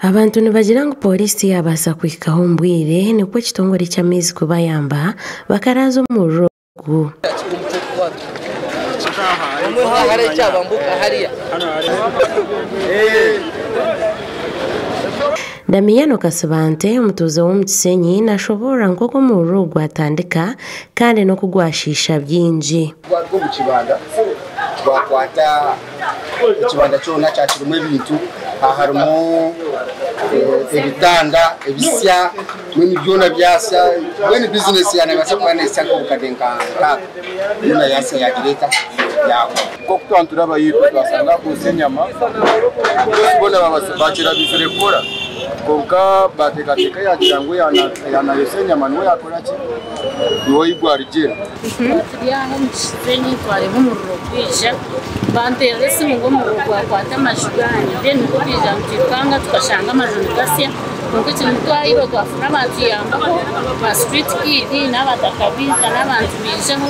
Abantu nibagira ngu pooriisi yaabaasa kuhikaho omu bwire nikwo ekitongore ky'amaizi kubayamba bakaraaza omuriro ogu. Damiano Kasibante omutuuze w'omu Kisenyi nashoboorora nk'oku omuriro ogu gwatandika kandi n'oku gwashiisha bingi. Gwaruga omu kibanda gwakwata ekibanda kyona kyakirimu ebintu aha harimu ebitanda ebisya mbwenu byona byasya mbwenu bizinesi yanebaasa kuba nesya nk'obukadde nka nkaaga yoona yasya yagira eta yahwa. Nk'oku twaba nituraba ahaifo twashanga hakwosya enyama, boona bakyerabizire kukora kwonka bateekateeka yaagira ngu yaanayosya enyama niwe yaakora ki? Niwe ei gwarugira. Turi aha omu Kisenyi twareeba omuriro gwija, banteerera esimu ngu omuriro gwakwata amaju ganyu then nikwo kwija nitwirukanga tukashanga amaju nigasya kwonka ekintu twahairwe twafuna abaatuyambaho ba street kid n'abataka baija n'abantu baijaho.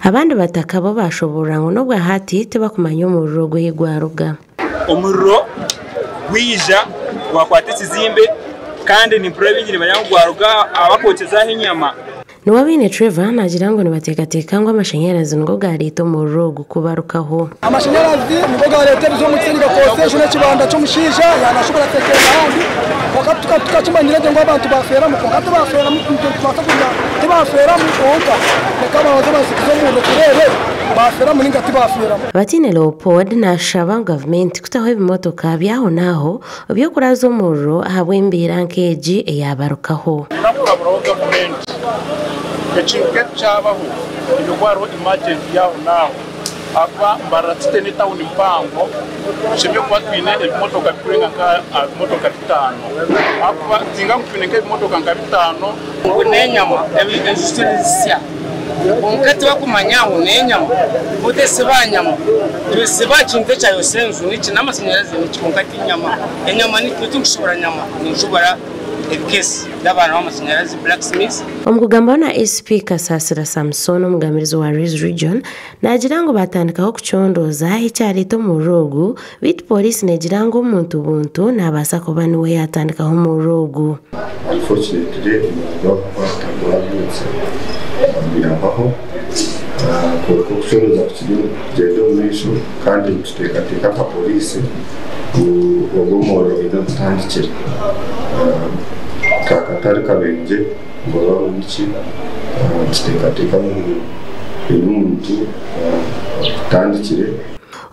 Abandi bataka bo bashoboorora ngu n'obwahati tibakumanya omuriro ogu ahi gwaruga. Omuriro gwija gwakwata ekizimbe kandi nimpurira baingi nibagira ngu gwaruga aha bakwokyezaho enyama. Niwabaine Trevor naagira ngu nibateekateeka ngu amashanyarazi nigo gaareeta omuriro ogu kubarukaho. Amashanyarazi nigo gaareeta ebizibu omu Kisenyi gakootsya enju n'ekibanda ky'omushaija yaanashubura ateekereza ahandi kwonka tukakimanyire gye ngu abantu baafeeramu kwonka tibaafeeramu nitubaasa kugira tibaafeeramu kwonka reka babanze bazikize omuriro tureebe baafeeramu nainga tibaafeeramu. Batiine Leopold naashaba gavumenti kutaho ebimotoka by'ahonaaho by'okuraaza omuriro ahabw'embeera nk'egi eyaabarukaho. Nina kuraburaho gavumenti ekintu nk'eki kyabaho haine kuba hariho emergency y'aho n'aho ahakuba Mbarara City n'etawuni mpango tushemereire kuba twine ebimotoka birikurenga nka aha bimotoka bitaano ahakuba singa ngu twine nk'ebimotoka nka bitaano Ngu n'enyama enju nizisya kwonka tibakumanya ngu n'enyama bo tesiba nyama tesiba kintu ekyayosa enju niki n'amashanyarazi niki kwonka ti nyama enyama tinkushubura nyama ninshubura ebikesi by'abaana b'amashanyarazi blacksmiths. Omu kugambaho na SP Kasasira Samson omugambirizi wa Rwizi Region naagira ngu baatandikaho kucondooza ekyareeta omuriro ogu beitu pooriisi neegira ngu omuntu buntu naabaasa kuba niwe yaatandikaho omuriro ogu. Unfortunately omuriro gwakukwata gwabyutsa byabaho kwonka okucondooza kukiri nikugyenda omu maisho kandi nituteekateeka nka poriisi ngu ogwo omuriro haine ogutandikire kakatari kabengye ngu oba niki nituteekateeka ngu haine omuntu otandikire.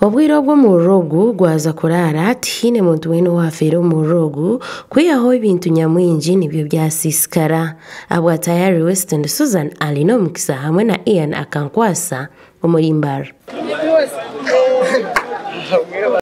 Obwire obu omuriro ogu gwaza kuraara, tihaine muntu weena owaafeire omu muriro ogu, kwihaho ebintu nyamwingi nibyo byasiisikara. Ahabwa Tayari Weston, Susan Alinomukisa hamwe na Ian Akankwasa omuri Mbarara.